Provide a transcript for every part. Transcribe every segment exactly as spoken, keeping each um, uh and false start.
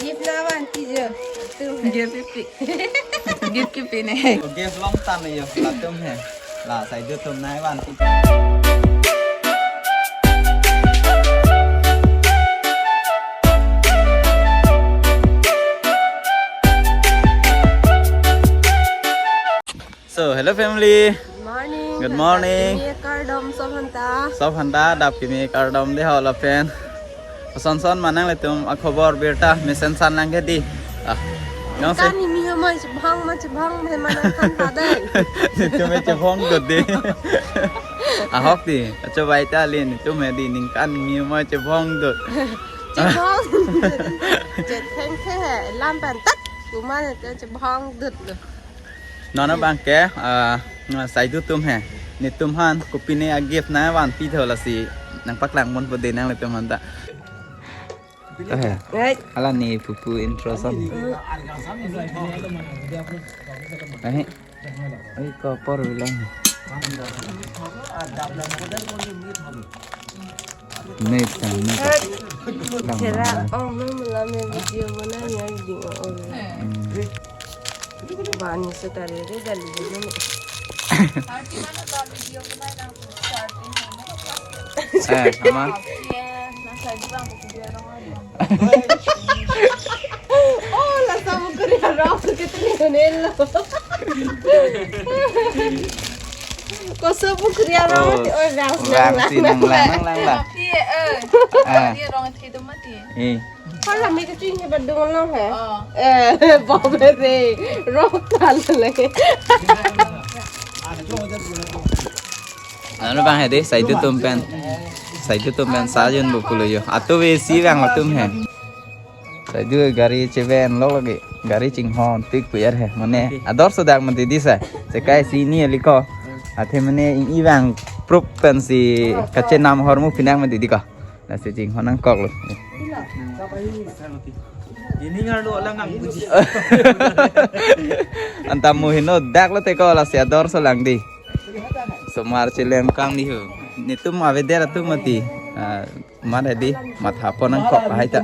Gift na vanpi jo. Gift kipi. Gift kipi ne. Gift long tan yo latum he. La sai jo tum nai vanpi. So, hello family. Good morning. Good morning. Dap kimi kardom sob aphan ta. Sob aphan ta dap kimi kardom dei ho lapen. Ason son ma nanglitum akhobor birta mesen san lang ke dei. Ah. Nang se. Kan ini hama chebhang ma chebhang me mana kan ta dei. Netum me chebhong dut dei. Ahok dei. Acho bai ta le netum me dei ningkan kimi hama chebhong dut. Chebhong. Chetheng the lam pen tak. Kuma netum chebhong dut lo. Non abang ke, ah, saidu tum he. Netum aphan kopine a-gift nang vanpi tho lasi nangpaklang ponpo dei nanglitum aphan ta. Kahe. Right. Hala ne pupu intro son. Ahe. Oi, ko apor bilang. Nek ta, nek ta. Chera, oh, mem la me video banai ya, video, oh. Hmm. Bani se tare re dali de ne. Eh, ama. Oh, la sa mo kuri arok ke tri honel lo. Koso pukri aro. Oh, oh, vang si nang lang, nang lang, nang lang. Mati, eh. Ah. Dia orang itu mati. Eh. Hala me kaching he badung long he. Oh. Eh, babe re. Rok tal le. Ano bang he dei, saidu tum pen. Saidu tum pen sa junpo pulo yo. Atu besi vang latum he. Saidu gari cheven lo lagi. Gari chinghon tik pu er he. Mane ador so dak mati dei sa. Sekai si ni liko. Athe mane ing-i vang proof pen si kachenam ahormu pinak mati dei ko. Lasi chinghon nangkok lo. Ini ngardo lang ang buji. Anta mo heno dak lote ko lasi ador so lang dei. Somar chelem kang dei ho. Netum avedet atum mati. Ah, mar he dei, matha pon nangkok hai ta.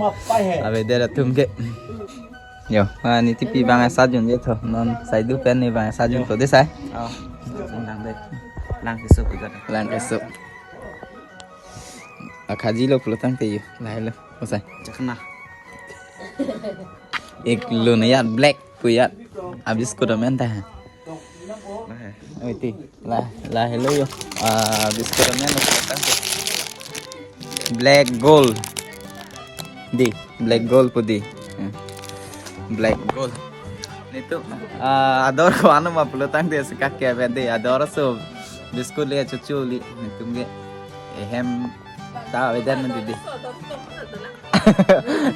Avedet atum ke. Yo, ah, ne tipi bang sa junje tho. Non saidu pen ne bang sa junpo dei sai. Oh. Lang dei. Lang keso. Lang keso. Akhaji lo pulo tangte yo. Lahelo. Osai. Chakna. Ek lo na yaar black pu yaar. Abis ko domen ta. Oi ti. La, lahelo yo. Ah, biscuit amen lo pulo tangte. Black Gold. Dei, Black Gold pu dei. Hmm. Black Gold. Netum, ah, ador ko-an ma pulo tangte sekak ke ben dei. Ador so biscuit le chuchu le. Netum ke ehem ta avedet mati dei.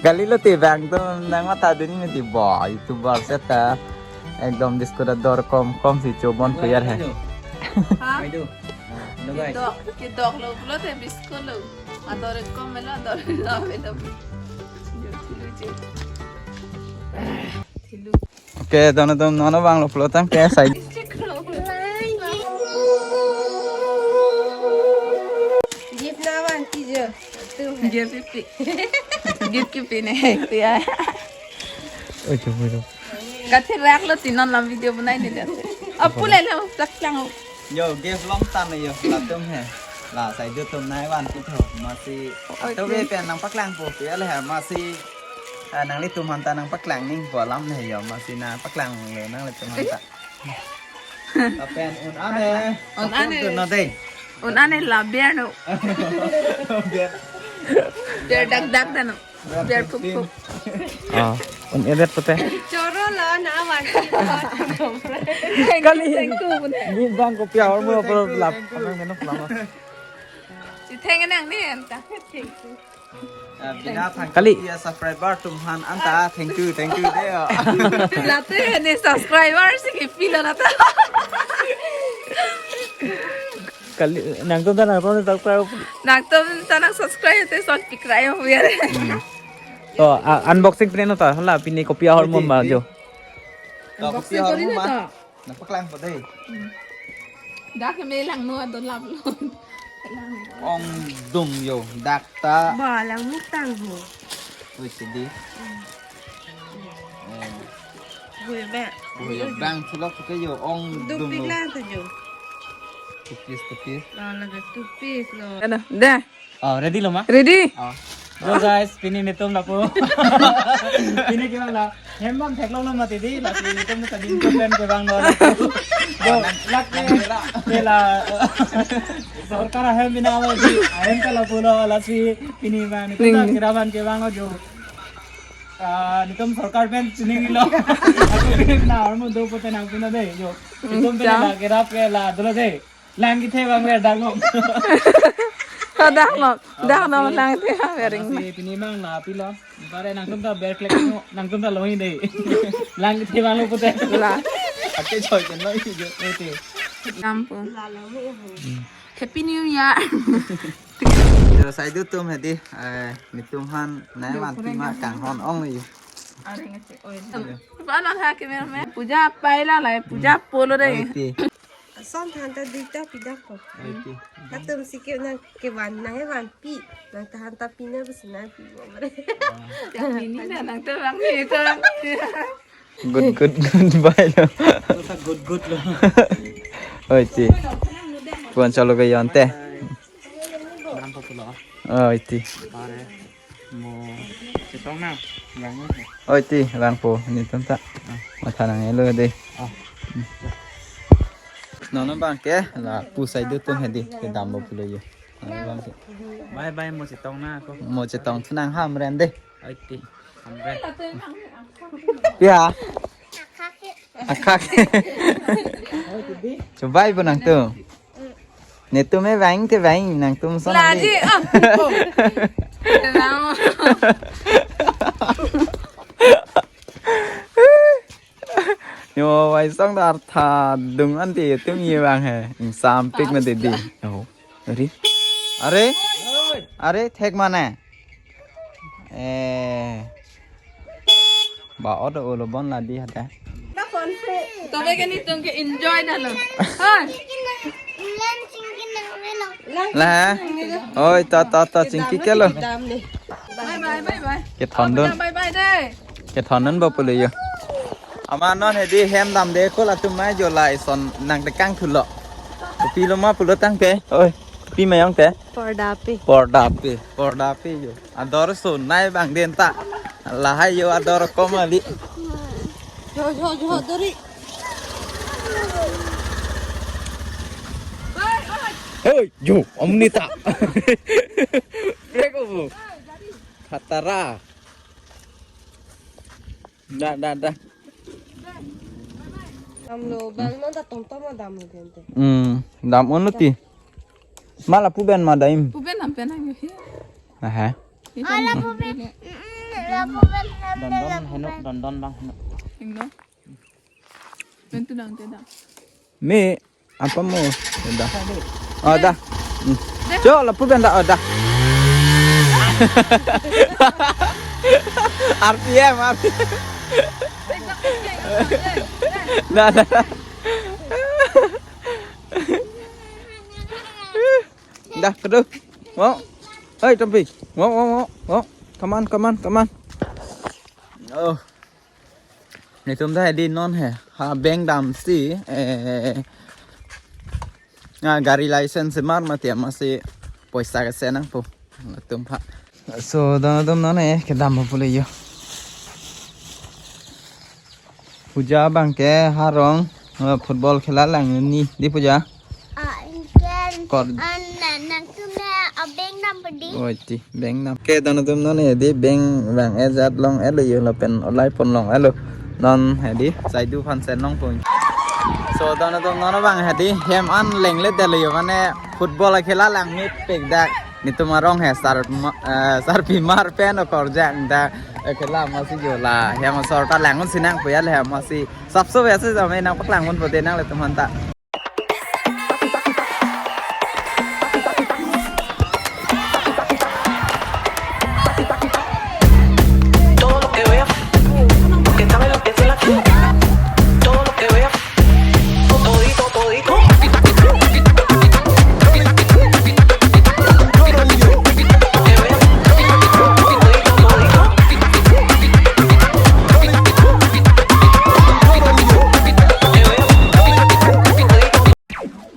Kali lote bang atum nangmatha dunji mati bo, YouTuber seta ekdom biscuit ador kom kom si chobon pu yaar he. Ha? Maidu. Lo guys. Kedok, kedok lo pulote biscuit lo. Ador kom lo, ador lo, lo. Yo, thilu che. Thilu. Oke, don atum non abang lo pulo tangte sai. Gift na vanpi jo. Gift kipi. Gift kipi ne, tu ya. Oi, tu, oi, tu. Kathirak lo ti non la video banai ne dei. Apu le lo plak lang. Yo, gift long tan yo, latum he. La saidu tum nai vanpi tho. Masi, oi, atu tu. Be pen nangpaklangpo, pi ale he, masi, ah, nanglitum aphan ta nangpaklang nangpo alam ne yo, masi nangpaklang le nanglitum aphan ta. Lapen un ane. Un ane. Support dun non dei. Un ane la beer no. Beer. Beer dak dak dan no. Beer puk puk. Ah, un edet pute. Choro lo na awan. Kali. Thank you, pute. Ni bang kopi ahormu apor lap. Thank you, thank you. Anang meno pelama. Si thank nang ni anta. Thank you. Ah, bina thank you. Kali. Ya subscriber atum aphan anta, thank you, thank you dei. Latum ne subscriber si kipi lo latum. Kali, nangtum ta nangtum subscribe. Nangtum ta nang subscribe te son pikrai mo ya. Hmm. To, ah, unboxing pine non ta, hala pine kopi ahormu ma jo. To, kopi ahormu ma. Nangpaklangpo dei. Dak me lang no adolap lo. Ongdung yo, dak ta. Ba lang mitang ho. Oi, sidi. Eh, Gue be. Gue abang thulok ke yo ong. Dupik dunglo. Lang tu jo. Tupis, tupis. Lo, lagi tupis lo. Ano, dah. Oh, ready lo ma? Ready? Oh. Hello guys, pini netum lapu. Pini kevang la. Hem bang theklonglo mati di, lasi netum tadi netum pen kevanglo. Jo, lak ke, ke la, sorkar ahem bina lo di, ahem ke lapulo, lasi pini bang netum, ning, ta kira bang kevanglo jo. Ah, netum sorkar pen chininglo. Ako pini na armu do pote nangpinlo de, jo. Netum pen, chang, la kerap ke la dolo de. Lang kethe bang ver dak lo. Ko dak lo, dak lo, lang kethe bang ver ring. Lasi pini mang la pilo. Bare nangtum ta ber klek no, nangtum ta longji de. Lang kethe bang lo pote. La. Ake choi ken lo isi jo, ete. Dampo. Happy New Year. Terus saya itu tum hedi, eh, netum han nai wan pima kanghon ong lo yo. Areng ase, oi. Iya. Panon ha cameraman. Puja apai la lai, puja apolo de. Oi, ti. Ason than ta duita pidakpo. Oi, ti. Latum si ke nang kevan, nang evanpi. Nang tahan ta pina besi nangpipo bare. Ah. Yang ini dah nang terang ni, terang ni. Good, good, goodbye lo. Kota good, good lo. Oi, ti. Puan chalo ke yonte. Bye. Bang populo. Oi, ti. Pare. Mo chetong na, bang mo. Oi, ti, bang po, netum ta. Ah. Matha nang elo de. Ah. Nono bang ke, lapu saidu tum hedi, kedam bo pulo yo. Nono bang ke. Bye bye, mo chetong na ako. Mo chetong thu nang ham ren de. Oi, ti. Ham ren. Ya. Akak. Oi, ti di. Coba ibu nangtum. Netum me bang te bang nangtum son. Laji, ah, oh. Tenang. Yo, vai song dar tha dung an te tum ye bang he. Ingsampik mati di. Oh. Are? Are? Are, thek mane? Eh. Ba auto ulo bon la di hata. Tobe ke netum ke enjoy dalo. Hai. La. Oi, ta, ta, ta, chingki ke lo. Bye bye, bye bye. Kethondun. Bye bye de. Kethondun bo pulo yo. Ama non hedi hem damde ko latum mai jo la ison nang tekang thulo. Kopilo ma pulo tangte. Oi, kopi mayong te. Pordape. Pordape, pordape yo. Ador so nai bang den ta. Lahai yo ador komali. Jo, jo, jo, dori. Hei, jo, omni ta. Brek obo. Khatara. Da, da, da. Damlo, bang non ta tomtom ma damlo gente. Hmm, dam-un lo ti. Ma lapu ben ma daim. Pu ben lam pen hang yo hi. Aha. Ala pu ben. Mm, mm, la pu ben. Don don heno, don don bang heno. Ingno. Ben tu dang te dang. Me apa mo? Da. Oh, da. Hmm. Cho, lapu ben da, oh, da. R P M, R P M. Da, da, da. Da, kedo. Wo. Hei, Tompi. Wo, wo, wo, wo. Come on, come on, come on. Oh. Netum ta hedi non he. Ha beng damsi, eh, ah, gari license mar mati amatsi poisa kese nangpo. Latum pha. So, don atum non he, kedam pulo yo. Puja bang ke harong, eh, football khela lang ni di puja. Ah, ingken. Kor- An na nangtum ne abeng dam pedi. Oi ti, beng dam. Ke don atum non hedi beng bang ejat long elo yo lapen olai pon long elo. Non hedi saidu phan sen long pon. So don atum non bang hedi hem an lenglet delo yo mane football khela lang mit pek dak. Netum arong he sar ma-, eh, sarpi mar pen okorjak dak, eh, khela amatsi jo la hem asor ta lang un sinang puya le hem amatsi. Sapso biasa jame nangpaklang un pode nanglitum aphan ta.